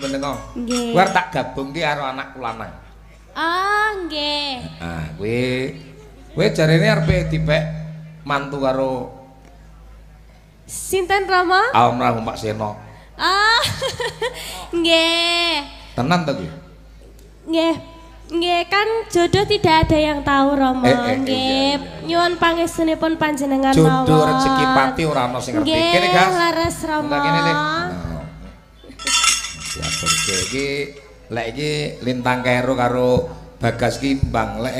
Menengo. Nggih. Kuwi tak gabungke karo anakku lanang. Oh, nggih. Ah, kuwi kowe jarene arepe dipek mantu karo sinten Rama? Almarhum Pak Seno. Ah. Nggih. Tenan to kuwi? Nggih. Nggih, kan jodoh tidak ada yang tahu Rama. Nggih. Nyuwun pangestunipun panjenengan mawon. Jodoh rezeki pati ora ana sing ngerti. Kene, Gas. Leres Rama. Kene le. Ya iki lek iki Lintang Kero karo Bagas ki imbang, lek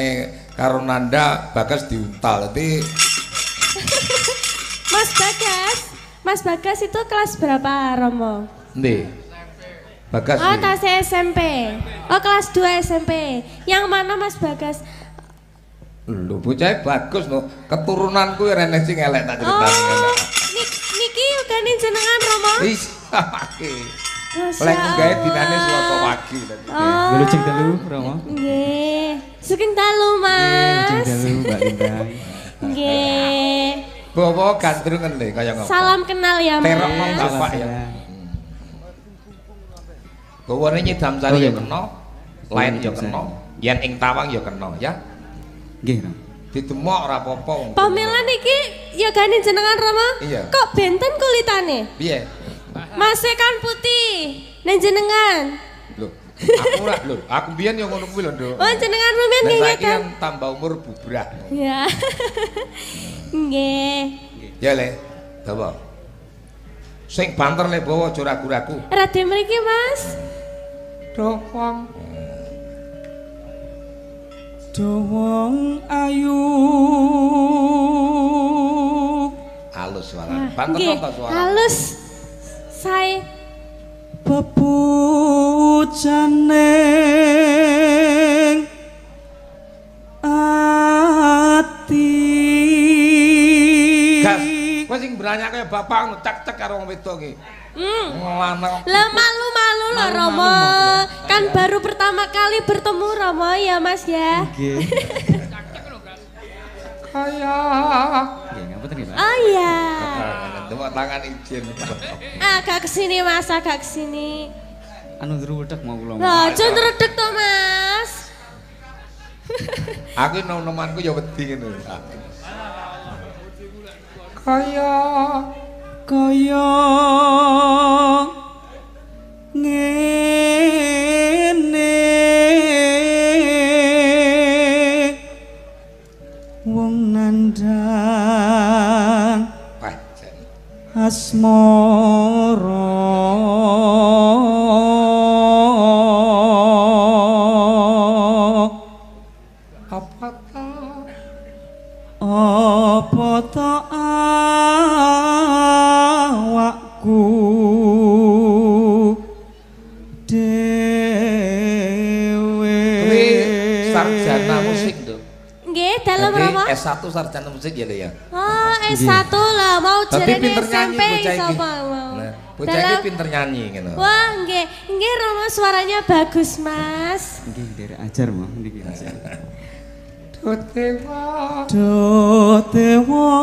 karo Nanda Bagas diuntal. Dadi Mas Bagas, Mas Bagas itu kelas berapa Romo? Endi? Bagas. Oh, tasih SMP. Oh, kelas 2 SMP. Yang mana Mas Bagas? Lho, bocahe bagus no. Keturunanku rene sing elek tak critani. Oh, niki ugane jenengan Romo? Iya. Lek gawe dinane Selasa pagi dadi. Wilujeng dalu Romo. Nggih. Sugeng dalu, Mas. Wilujeng dalu Mbak Lintang. Nggih. Bawa gandrungan le kaya ngopo. Salam kenal ya, Mas. Terok nang bapak ya. Bawane nyidam sari ya kena, lain ya kena, yen ing tawang ya kena ya. Nggih, Didemok ora apa-apa wong. Pamela niki yogane jenengan Rama? Iya. Kok benten kulitane? Piye? Mase kan putih. Nek jenengan. Lho, aku ora lho, aku mbiyen ya ngono kuwi lho, Nduk. Oh, jenengan mbiyen nggih kan. Saiki kan tambah umur bubrah. Ya. Nggih. Ya le, dawa. Sing banter le bawa aja ragu-ragu. Rade mriki, Mas. Dowong. Dowong ayu. Halus suarane. Banter ta suarane? Halus. Sae. Pepujane ati. Gas, kowe sing branyak kaya bapak ngono cek-cek karo wong wedok iki. Lanang. Lah malu-malu lho Romo. Kan baru pertama kali bertemu Romo ya Mas ya. Nggih. Kaya. Nggih, ngapunten nggih, Pak. Oh iya. Tepuk tangan izin. Agak kesini Mas, agak kesini. Anu ndrudeg mau kula. Lah, aja ndrudeg to Mas. Aku nom-nomanku ya wedi ngono. Kaya kaya ngene wong nandhang asmara. Apa ta apa ta awakku dhewe. Kuwi sarjana musik, Nduk. Nggih, dalem Rama. S1 sarjana musik ya lho ya. Oh, S1 lah, mau jarene SMP sapa mau. Nah, bocah iki pinter nyanyi ngono. Wah, nggih. Nggih Rama suaranya bagus, Mas. Nggih, nderek ajar mau niki Mas. Do dewa. Do dewa.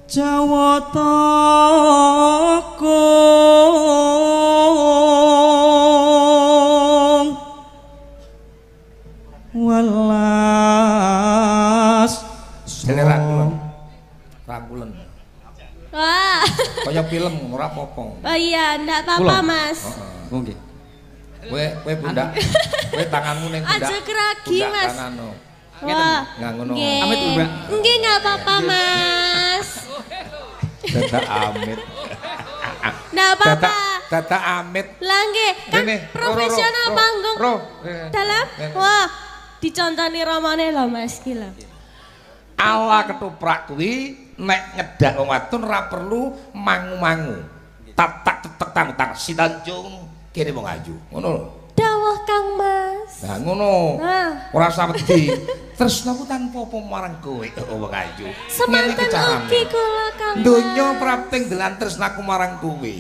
Jawata kung welas jane rangkulen. Rangkulen. Wah. Kaya film ora apa-apa. Oh iya, ndak apa-apa, Mas. Heeh. Oh nggih. Kowe kowe pundak. Kowe tanganmu ning pundak. Aja keragi, Mas. Wah. Nggak ngono. Amit, Mbak. Nggih, nggak apa-apa, Mas. Dadak amit. Nggak apa-apa. Dadak amit. Lah nggih, kan profesional panggung. Dalam. Wah, dicontoni romone lho, Mas gila. Ala ketoprak kuwi nek nyedak wong wadon ora perlu mangu-mangu. Tatak tetek tang-tang sitanjung kene wong ayu. Ngono lho. Dawuh Kang Mas. Lah ngono. Ora usah wedi. Tresnaku tanpa apa marang kowe wong ayu. Semanten ugi kula Kang Mas. Donya prapting delan tresnaku marang kowe.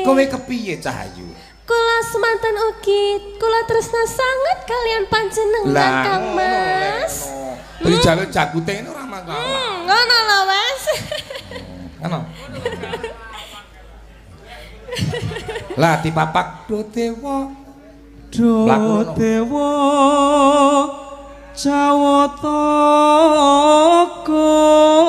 Kowe kepiye cah ayu? Kula semanten ugi, kula tresna sanget kalian panjenengan Kang Mas. Dadi jaluk jagute ngene ora masalah. Ngono lho Mas. Ngono. Lah dipapak do dewa. Do dewa Jawata kung.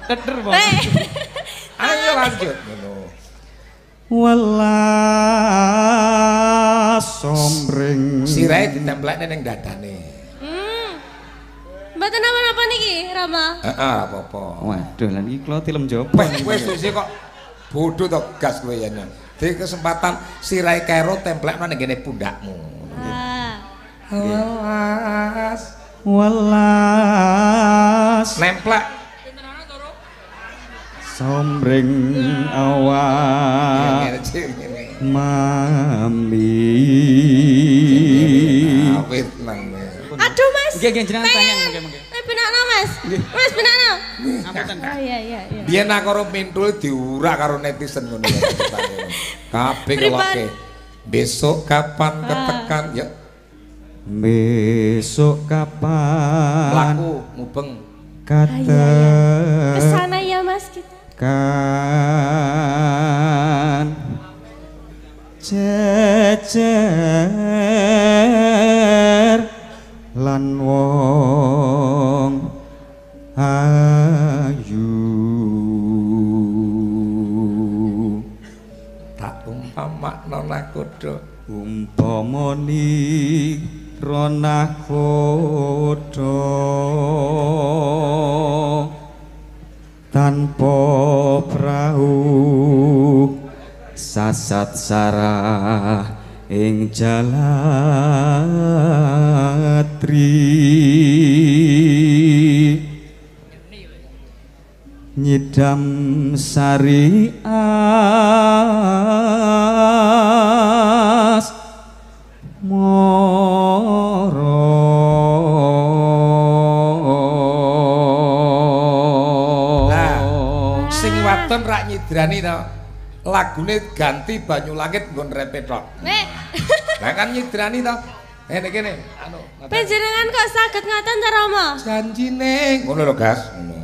Keder banget. Ayo lanjut ngono. Welas somring. Sirahe ditemplekne ning dadane. Mboten napa-napa niki, Rama. Heeh, ora apa-apa. Waduh, lan iki kula tilem jaba. Wes wis kok bodoh to gas kowe yen. Di kesempatan sirahe kero templekno ning ngene pundakmu. Welas. Welas. Nemplek. Somring awak mami. Awit nang. Aduh Mas. Nggih nggih jenengan tanyang mengke-mengke. Benakno Mas. Mas benakno. Ngapunten. Oh iya iya iya. Biyen aku karo Mintul diurak karo netizen ngono ya. Kabeh ngelokke. Besok kapan ketekan ya. Besok kapan laku mubeng. Kate kesana ya Mas kita. Kan jejer lan wong ayu tak umpamakno nakoda umpama nira nakoda tanpa prau sasat sarah ing jalatri nyidam sari as moro. Lah sing wadon rak nyidrani to. Lagune ganti Banyu Langit nggon repe tok. Nek. Lah kan nyidrani to. Ngene kene anu. Panjenengan kok saged ngoten to Rama? Janjine ngono lho Gas, ngono.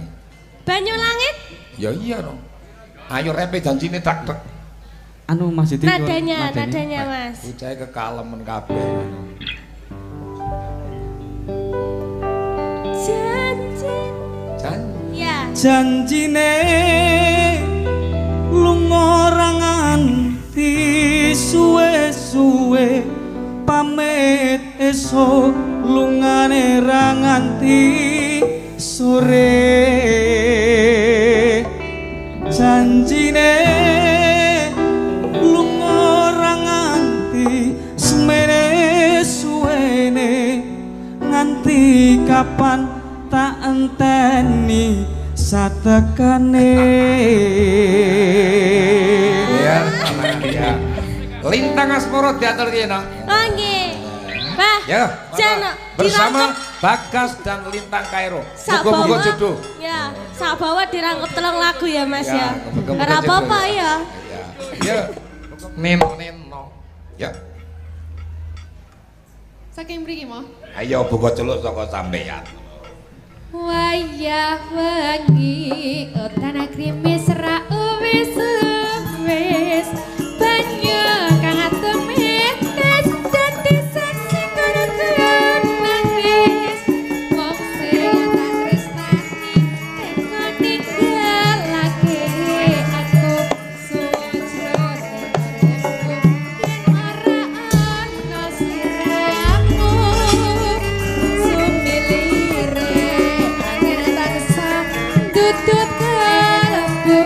Banyu Langit? Ya iya no. Ayo repe janjine tak tek. Anu Mas Yudi. Nadanya, nadanya Mas. Bocahe kekalemen kabeh. Janji. Janji. Ya. Janjine lunga ora nganti suwe-suwe pamit esuk lungane ra nganti sore janjine lunga ora nganti semene suwene nganti kapan tak enteni satekane. Ya, ya. Lintang Asmoro diatur ki, Nok. Oh nggih. Bah. Ya, bersama Bagas dan Lintang Kairo. Muga-muga jodoh. Ya, sak bawa dirangkep telung lagu ya, Mas ya. Ora apa-apa ya. Ya. Neno-neno. Ya. Saking mriki mo. Ayo buka celuk saka sampeyan. Wayah wengi tanah krimis ra wis wis banyu kang atem etes dadi saksi kono nangis wong sing tak tresnani teko ninggalake aku suwajrone uripku yen ora ana siramu sumilire tutut kalbu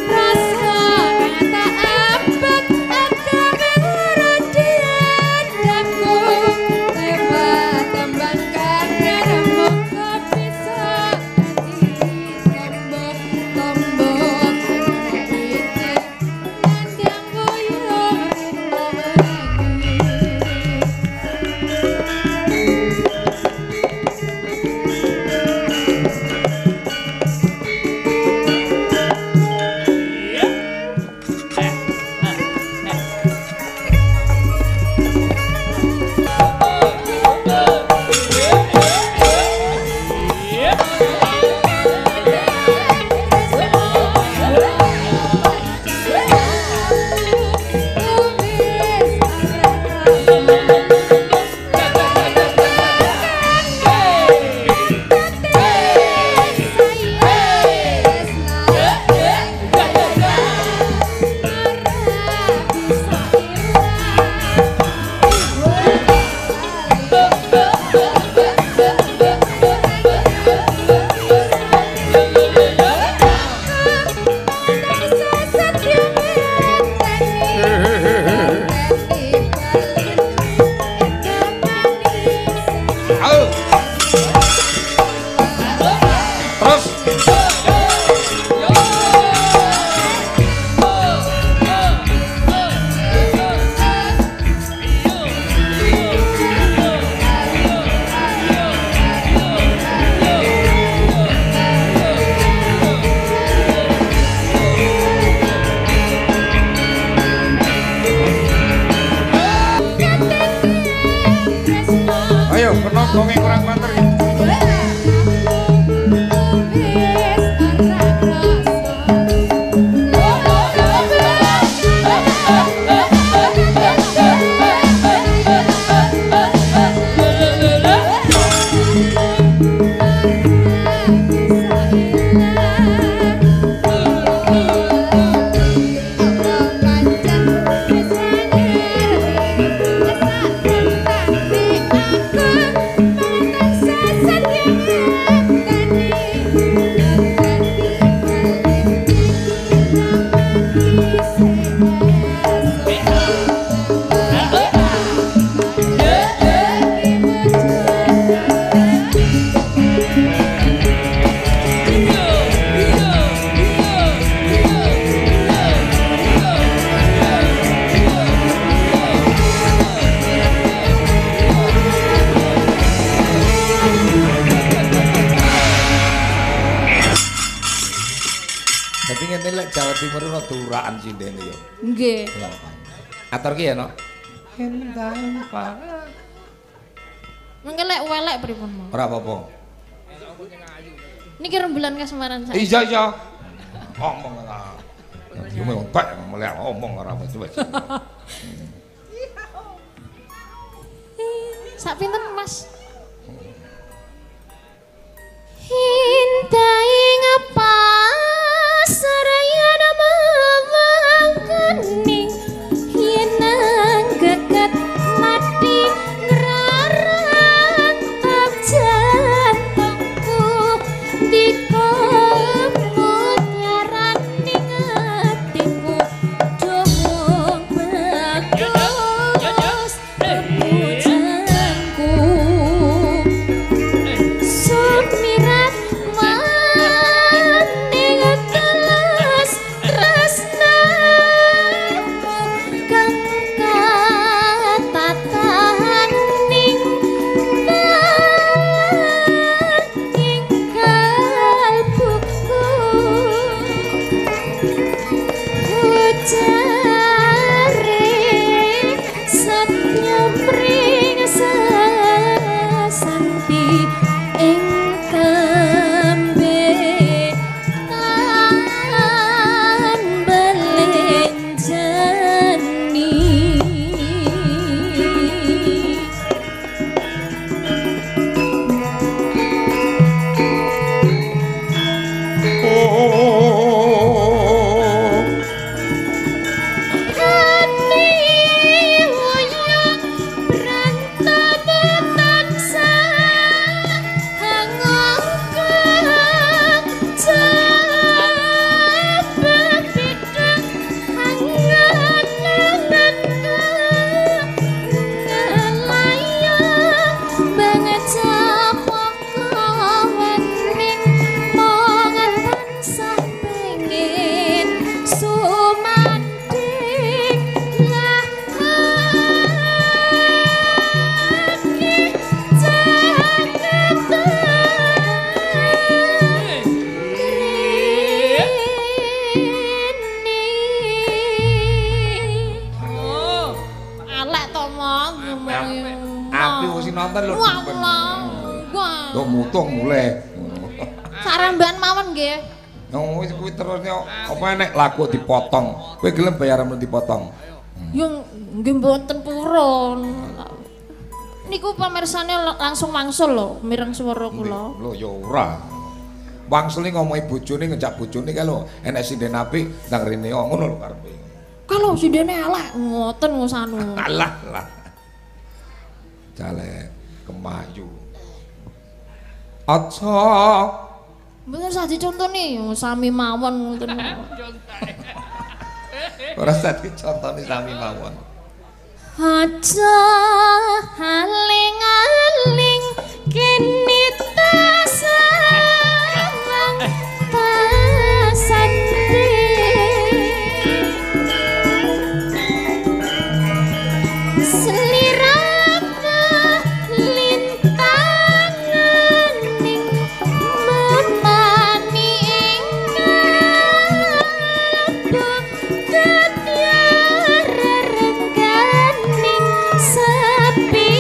rasa kang tak abad agawe ora diandangku lewat tembang kangen muga bisa dadi tombo tombo iki nandang boyo rino wengi. Wonge kurang banter iki. Dadi ngene lek Jawa Timur rada urakan sindene ya. Nggih. Atur ki ya, Nok. Endang Pak. Mengke lek welek pripun, Mas? Ora apa-apa. Niki rembulan kasmaran saya. Iya, iya. Omong ora. Yo entek mulai omong ora wis. Sak pinten, Mas? Hintai ngapa sarayana mawang kening yen nang geget mati ngrarang jantungku dikemut nyaraning atiku dong bagus pujanku sumirat maning teles tresnamu kang katataning ing kalbuku ujare satya pring sasanti ing kambe tan belenjani. Ati wuyung prantamu tansah hangongkang jababidang angan-angan ngalayang bangecapaka wening mong tansah pengin sumandhing lahake jagat rene. Oh, alek to, Mas. Api wong sing nonton lho. Wallah. Wah. Lho mutung mulih. Saramban mawon nggih. Oh, wis kuwi terus apa enek lagu dipotong. Kowe gelem bayaran dipotong? Yo nggih mboten purun. Niku pamirsane langsung wangsul lho mireng swara kula. Lho ya ora. Wangsule ngomongi bojone ngejak bojone kae lho, enek sinden apik ndang rene ngono lho karepe. Kalau sindene elek ngoten ngosanu. Alah lah. Jale kemayu. Aja mboten usah dicontoni, sami mawon ngoten. Ora usah dicontoni sami mawon. Aja aling-aling kene tasawang tasanding sliramu lintanganing memani ing kalbu dadya rerengganing sepi.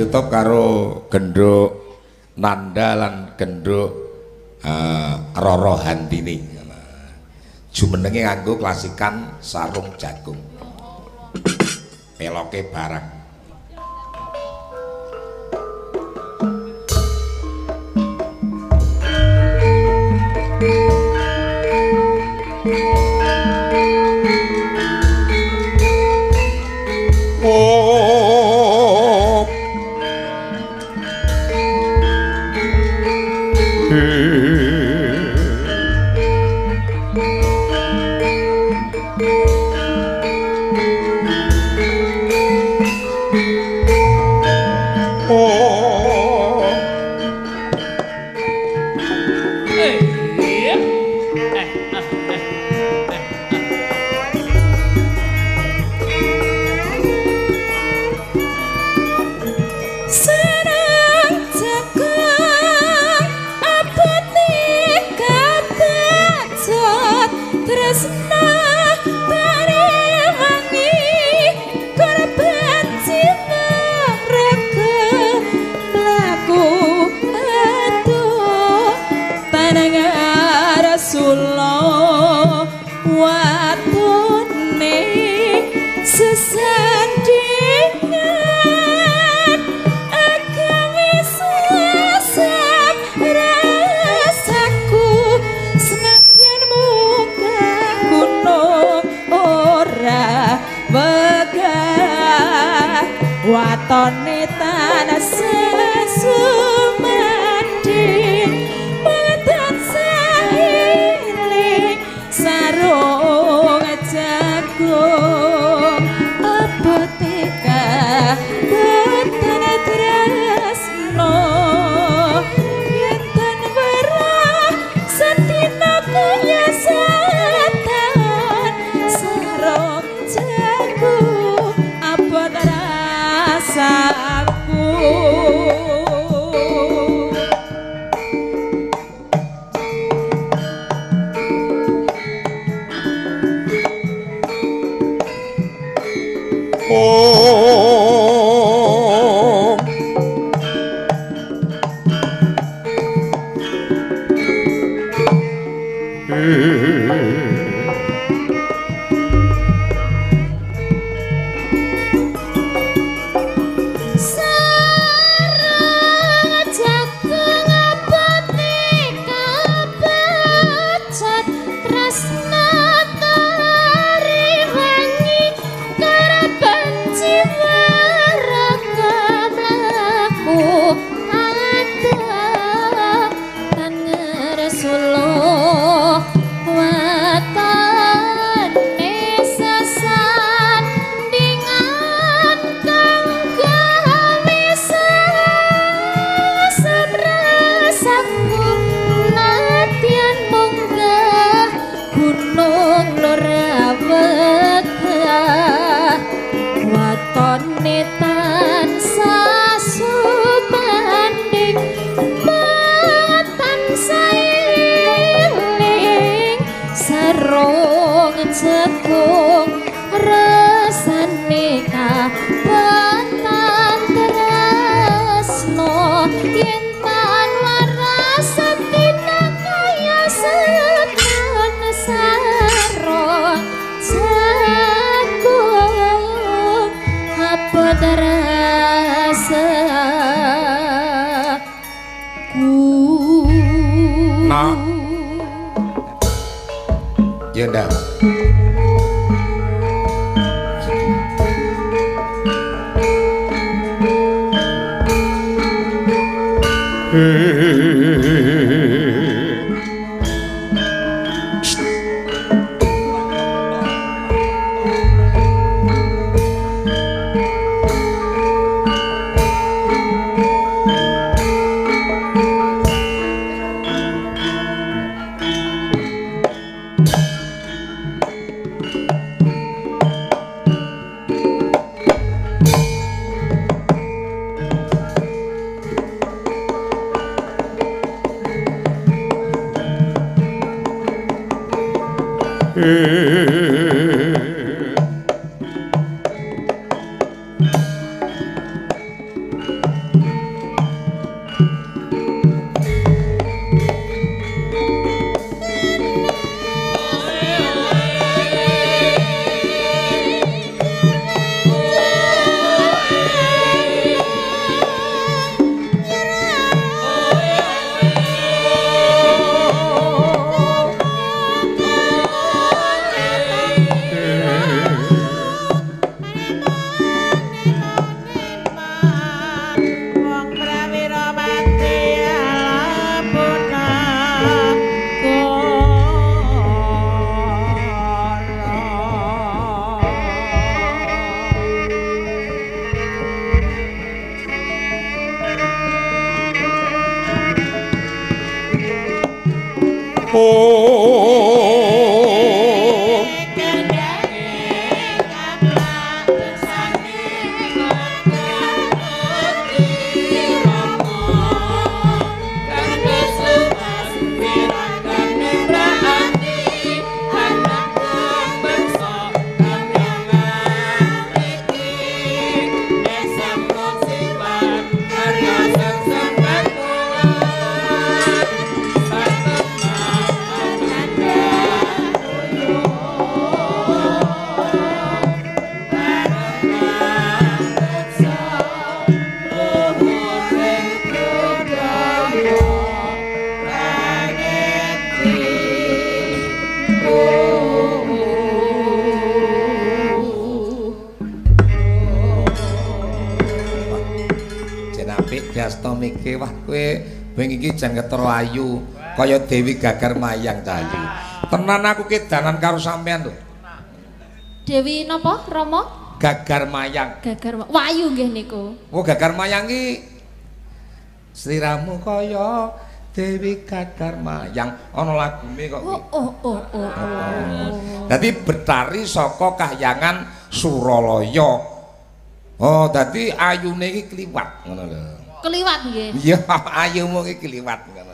Ditutup karo genduk Nanda lan genduk Roro Handini. Jumenenge nganggo klasikan sarung jagung. Peloke barang. Watone tanah sesumandhing mboten sailing sarung jagung abote kaboten tresno yen ten werah sedina kaya setan sarung jagung abot rasaku. Miki wah kowe bengi iki jan ketara ayu kaya Dewi Gagar Mayang Cahayu. Tenan aku kedanan karo sampean lho. Dewi napa Rama? Gagar Mayang. Gagar Wayu nggih niku. Oh Gagar Mayang iki sliramu kaya Dewi Gagar Mayang ana lagune kok. Oh. Dadi betari saka kahyangan Suralaya. Oh dadi ayune iki kliwat ngono lho. Keliwat nggih. Iya, ayumu iki kliwat ngono.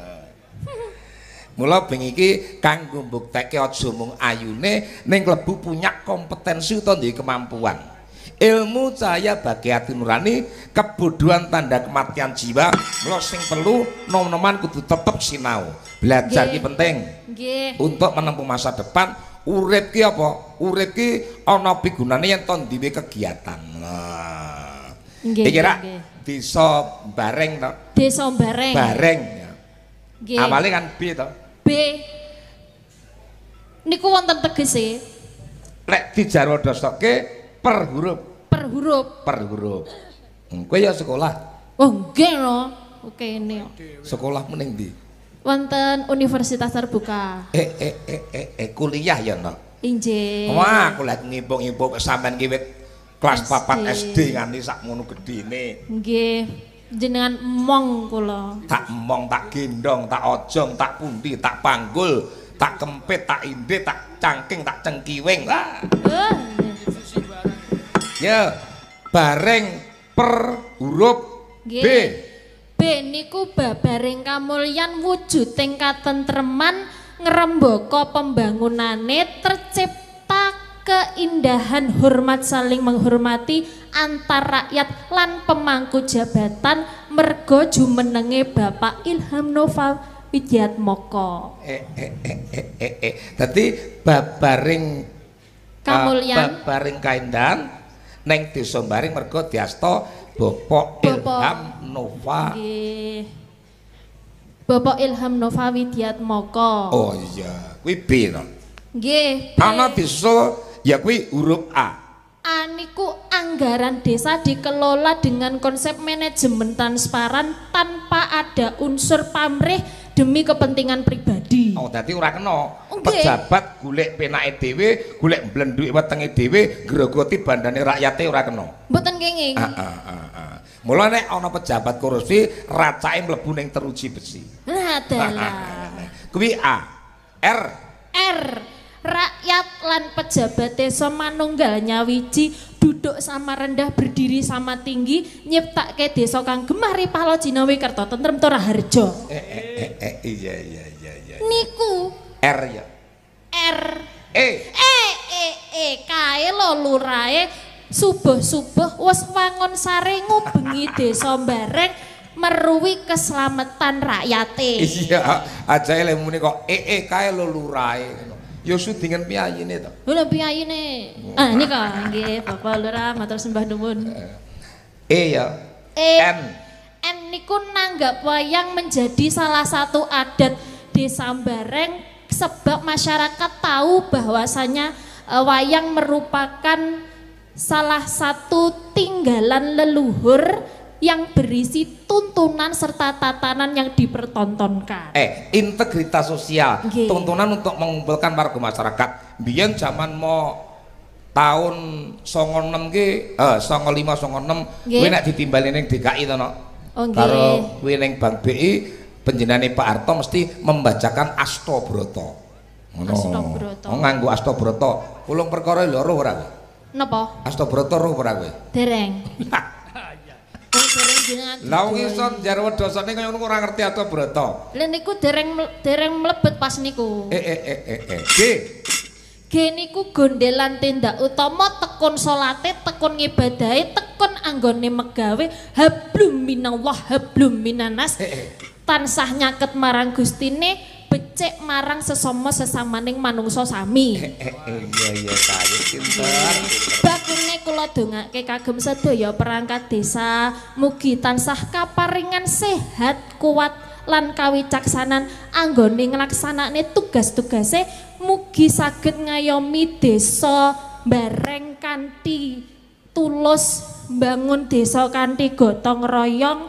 Mula bengi iki kanggo mbuktekke aja mung ayune ning klebu punya kompetensi utawa duwe kemampuan. Ilmu cahaya bagi ati nurani, kebodohan tanda kematian jiwa. Mula sing perlu nom-noman kudu tetep sinau. Belajar ki penting. Nggih. Untuk menempuh masa depan, urip ki apa? Urip ki ana pigunane yen to duwe kegiatan. Nah. Nggih. Iki rak Desa Bareng to. Desa Bareng. Bareng. Nggih. Awale kan B to. B. Niku wonten tegese. Lek dijarwa dosoke per huruf. Per huruf. Per huruf. Kowe ya sekolah. Oh nggih no. Oke ini. Sekolahmu ning ndi? Wonten Universitas Terbuka. Kuliah ya no. Injih. Wah, aku lek ngipung-ngipung sampean ki wit kelas 4 SD nganti sakmono gedhene. Nggih, jenengan emong kula. Tak emong, tak gendong, tak ojong, tak pundi, tak panggul, tak kempit, tak indit, tak cangking, tak cengkiwing. Lah. Ya, bareng per huruf B. B niku babaring kamulyan wujuding katentreman ngrembaka pembangunane tercipta keindahan hormat saling menghormati antar rakyat lan pemangku jabatan mergo jumenenge Bapak Ilham Nova Widyatmoko. Dadi babaring kamulyan, babaring kaendahan neng desa Bareng mergo diasta Bapak Ilham Nova. Nggih. Bapak Ilham Nova Widyatmoko. Oh iya, kuwi B no. Nggih. Ana desa ya kuwi huruf A. A niku anggaran desa dikelola dengan konsep manajemen transparan tanpa ada unsur pamrih demi kepentingan pribadi. Oh, dadi ora kena. Pejabat golek penake dhewe, golek mblenduke wetenge dhewe, grogoti bandane rakyate ora kena. Mboten kenging. Heeh. Mula nek ana pejabat korupsi, racake mlebu ning teruji besi. Lah dalah. Kuwi A. R. R. Rakyat lan pejabat desa manunggal nyawiji duduk sama rendah berdiri sama tinggi nyiptake desa kang gemah ripah lo jinawi kerta tentrem tur raharja. Iya. Niku R ya. R. E. E E E kae lo lurae subuh-subuh wis wangun sare ngubengi desa Bareng meruwi keselamatan rakyate. Iya, aja lemune kok E E kae lo lurae. Ya sudingen piyayine to. Lho piyayine. Ah nika nggih Bapak Lurah matur sembah nuwun. E ya. E. N. N niku nanggap wayang menjadi salah satu adat desa Bareng sebab masyarakat tahu bahwasanya wayang merupakan salah satu tinggalan leluhur yang berisi tuntunan serta tatanan yang dipertontonkan. Integritas sosial, nggih. Tuntunan untuk mengumpulkan warga masyarakat. Biyen zaman mau tahun 96 ki, 95 96 kuwi nek ditimbali ning DKI to, Nok. Oh, karo kuwi ning Bank BI Panjenengane Pak Harto mesti membacakan Astabrata. Ngono. Astabrata. Oh, nganggo Astabrata. Ulung perkara lho roh ora kowe? Napa? Astabrata roh ora kowe? Dereng. Wong dereng jenengan. Lah wong iso njarwa dosane kaya ngono ora ngerti Astabrata. Lha niku dereng mlebet pas niku. G. G niku gondelan tindak utama, tekun salate, tekun ngibadahe, tekun anggone megawe, hablum minallah hablum minanas. Tansah nyaket marang Gustine, becik marang sesama sesamaning manungsa sami. Iya iya saya pinter. Bakune kula dongake kagem sedaya perangkat desa, mugi tansah kaparingan sehat, kuat lan kawicaksanan anggone nglaksanakne tugas-tugase, mugi saged ngayomi desa bareng kanthi tulus, mbangun desa kanthi gotong royong,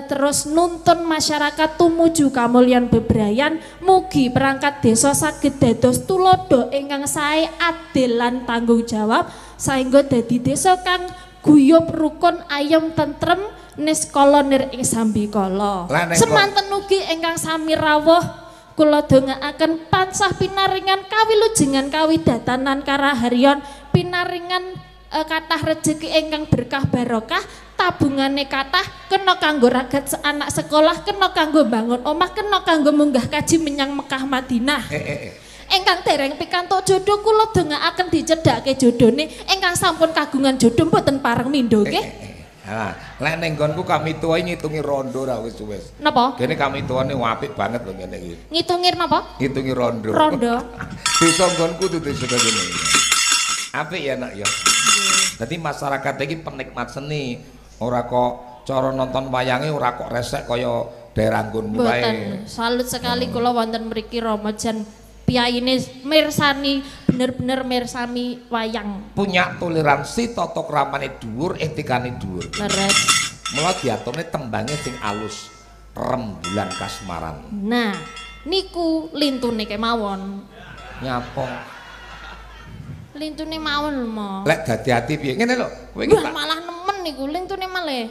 terus nuntun masyarakat tumuju kamulyan bebrayan. Mugi perangkat desa saged dados tuladha ingkang sae, adil lan tanggung jawab, saengga dadi desa kang guyub rukun ayem tentrem niskala nir ing sambikala. Semanten ugi ingkang sami rawuh kula dongaaken tansah pinaringan kawilujengan kawidatanan karaharyon, pinaringan kathah rejeki ingkang berkah barokah, tabungane kathah, kena kanggo ragat anak sekolah, kena kanggo bangun omah, kena kanggo munggah kaji menyang Mekah Madinah. Ingkang dereng pikantuk jodoh kula dongaaken dicedhake jodhone, ingkang sampun kagungan jodoh mboten pareng mindho nggih. Ha, lek ning nggonku kami tuwa ngitungi rondo ra wis wis. Napa? Kene kami tuwane apik banget lho ngene iki. Ngitungi napa? Ngitungi rondo. Rondo. Desa nggonku tuh desa kene. Apik ya nak ya. Dadi masyarakat iki penikmat seni, ora kok cara nonton wayange ora kok resek kaya daerah nggonmu kae. Mboten. Salut sekali kula wonten mriki Rama jan piyayine mirsani, bener-bener mirsani wayang. Punya toleransi, tata kramane dhuwur, etikane dhuwur. Leres. Mula diaturne tembange sing alus, rembulan kasmaran. Nah, niku lintune kemawon. Nyapa? Lintune mawon lho, Mo. Lek dadi ati piye? Ngene lho, kowe iki malah nemen niku lintune malih.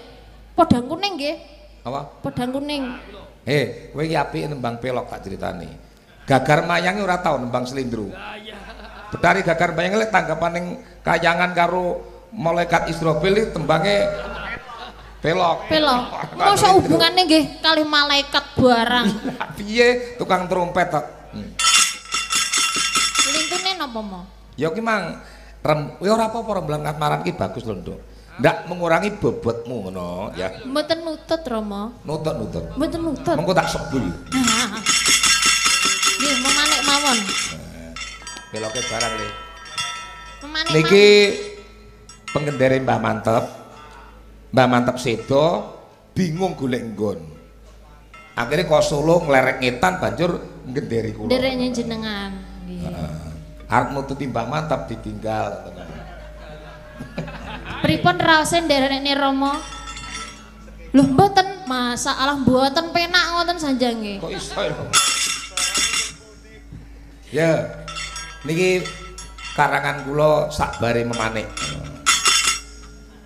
Podang kuning nggih. Apa? Podang kuning. Kowe iki apike nembang pelok tak critani. Gagar mayange ora tau nembang slindro. Betari gagar mayange lek tanggapan ning kayangan karo malaikat Israfil iki tembange pelok. Pelok. Mosok hubungane nggih kalih malaikat barang. Piye tukang trompet tok. Lintune napa, Mo? Ya ki mang ya ora apa-apa rembulan kasmaran ki bagus lho, Nduk. Ndak mengurangi bobotmu ngono ya. Mboten nutut, Rama. Nutut-nutut. Mboten nutut. Mengko tak sebul. Nggih, memanik mawon. Beloke barang le. Memanik. Niki pengendere Mbah Manteb. Mbah Manteb sedo bingung golek nggon. Akhirnya kok Solo nglerek ngetan banjur ngenderi kula. Nderek jenengan. Nggih. Arep nututi Mbah Manteb ditinggal. Pripun raose nderekne Rama? Lho mboten, masalah mboten penak ngoten sanjange. Kok iso ya? Ya, niki karangan kula sakbare memanik.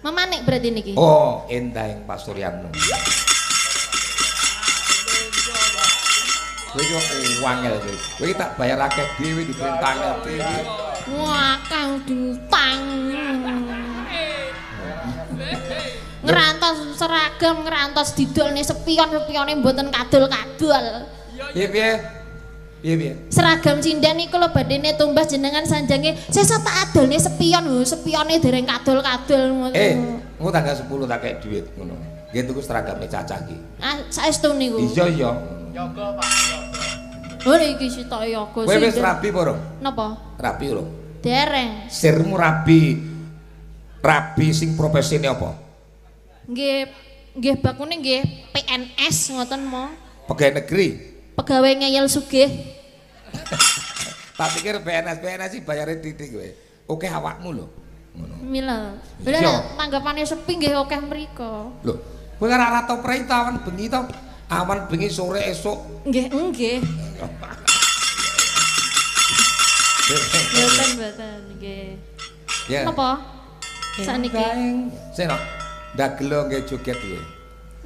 Memanik berarti niki? Oh, endah ing pasuryanmu. Kowe iki wangel kowe. Kowe tak bayar akeh dhewe diperintah angel dhewe. Wah, kang diutang. Ngerantos seragam, ngerantos didolne sepion-sepione mboten kadol-kadol. Piye piye? Piye piye? Seragam sinden niku lho badhene tumbas jenengan sanjange sesuk tak adolne sepion lho, sepione dereng kadol-kadol ngono. Engko tanggal 10 tak kei dhuwit ngono. Nggih tuku seragame cacah iki. Ah, saestu niku. Iya iya. Yoga, Pak. Oh iki sitok yoga. Kowe wis rabi apa ora? Napa? Rabi lho. Dereng. Sirmu rabi. Rabi sing profesine apa? Nggih, nggih bakune nggih PNS ngoten mo. Pegawai negeri. Pegawai ngeyel sugih. Tak pikir PNS PNS sih bayare titik kowe. Oke awakmu lho. Ngono. Mila. Lha tanggapane sepi nggih akeh mriko. Lho, kowe ora tau prei ta awan bengi to? Awan bengi sore esuk. Nggih, nggih. Mboten mboten nggih. Ya. Napa? Sakniki. Sing no. Ndagelo nggih joget piye?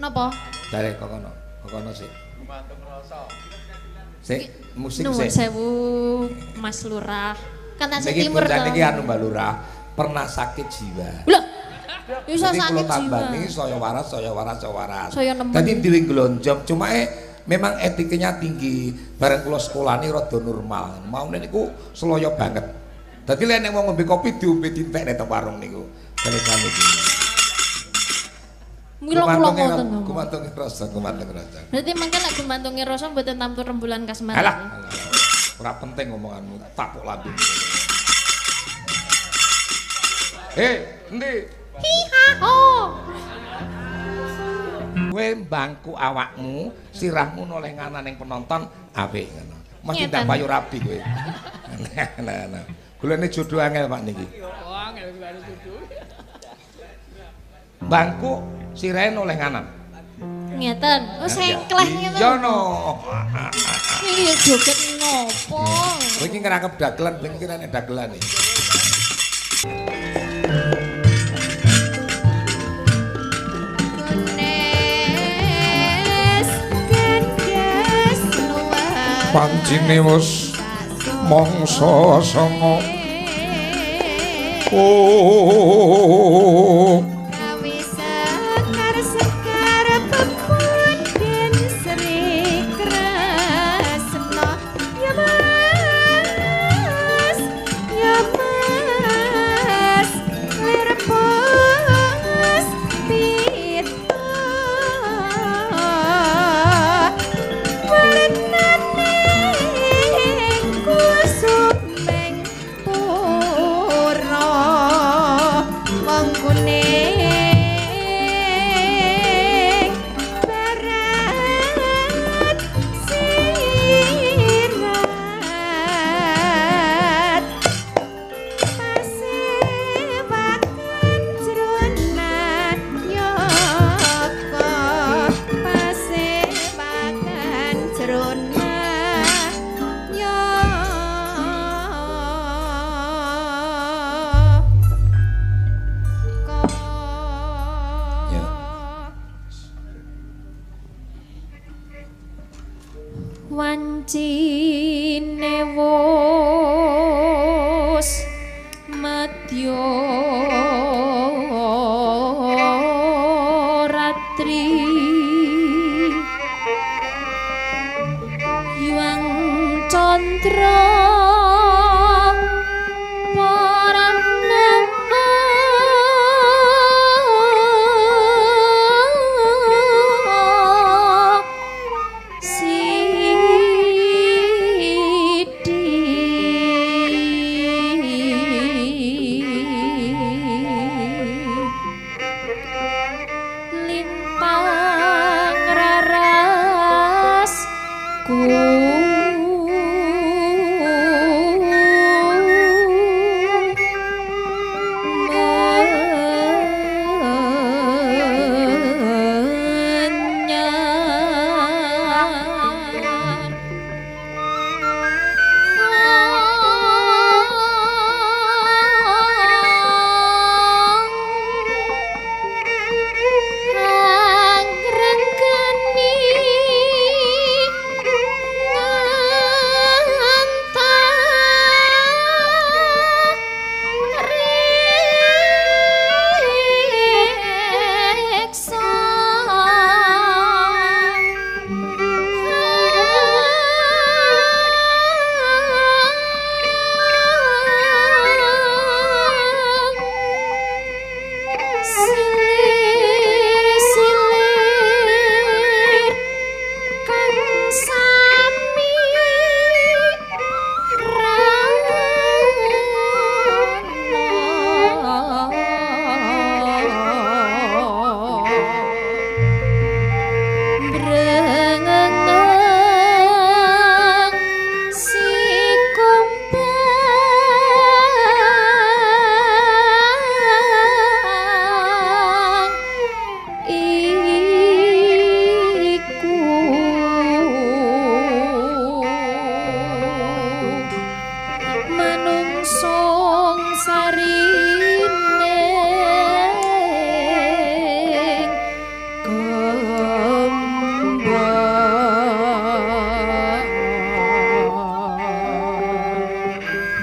Napa? Dare kok kono. Kono sik. Gumantung rasa. Sik, musik sik. Nuwun sewu Mas Lurah. Kan tasih timur to. Niki anu Mbak Lurah, pernah sakit jiwa. Lho. Iso sakit jiwa. Tambani saya waras, saya waras, saya waras. Dadi dhewe glonjong, cuma memang etikanya tinggi. Bareng kula sekolahane rada normal. Maune niku seloyo banget. Dadi lek nek wong ngombe kopi diombe dintekne teng warung niku. Kalian iki. Mila kula ngoten. Gumantunge rasa, gumantung rasa. Berarti mangke lek gumantunge rasa mboten tamtu rembulan kasmaran. Alah. Ora penting omonganmu, tapuk lambe. Hei, endi? Hi ha ho. Kowe mbangku awakmu, sirahmu noleh nganan ning penonton apik ngono. Mesti ndak payu rabi kowe. Nah, nah. Golekne jodoh angel Pak niki. Angel golekne jodoh. Bangku sirahe noleh nganan. Ngeten. Oh sengkleh ngeten. Ya no. Iki ya joget ngopo? Kowe iki ngrangkep dagelan, ben iki nek dagelan iki. Pancine wis mangsa sanga. Oh. Wancine wus madya ratri Hyang Candra lintang raras ku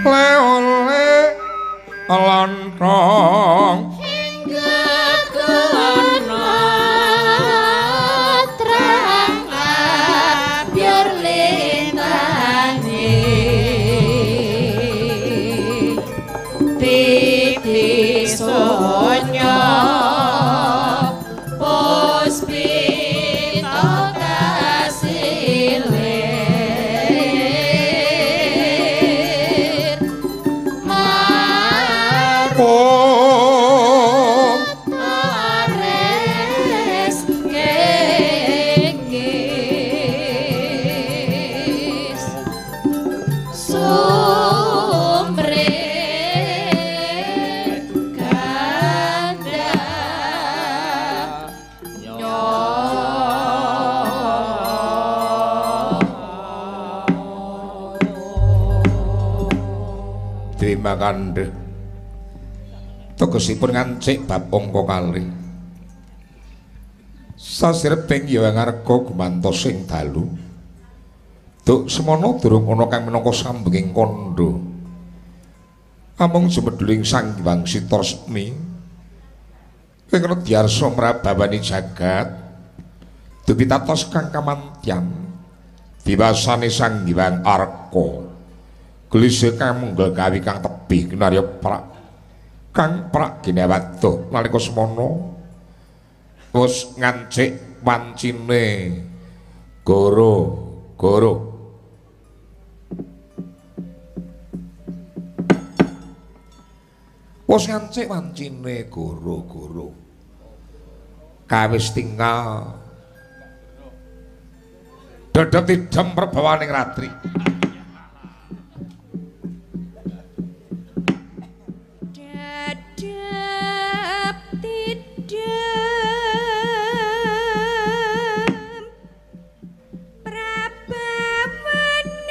Le-ole lontong hingga kono terang biar lintane titi sonyo puspita kasilir marutares kengis sumre kandha Terima kandhe tegesipun ngancik bab angka kalih. Sasireping ya ngarga gumantos sing dalu. Duk semono durung ana kang minangka sambenging kandha. Amung jumedhuling Sang Hyang Sita Resmi ing redyarsa mrabawani jagat dupitatos kang kamantyan diwasane Sang Hyang Arka. Gelise kang munggel gawi kang tebih kinarya prak kang prak ginewaduh nalika semono wis ngancik wancine goro goro wis ngancik wancine goro goro kawis tinggal dodot idem perbawaning ratri. Dadap tidem prabawaning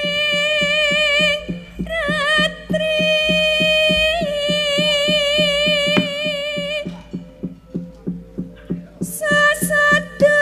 ratri sasadara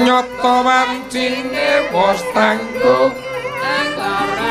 Nyata wancine wos tangguh angkara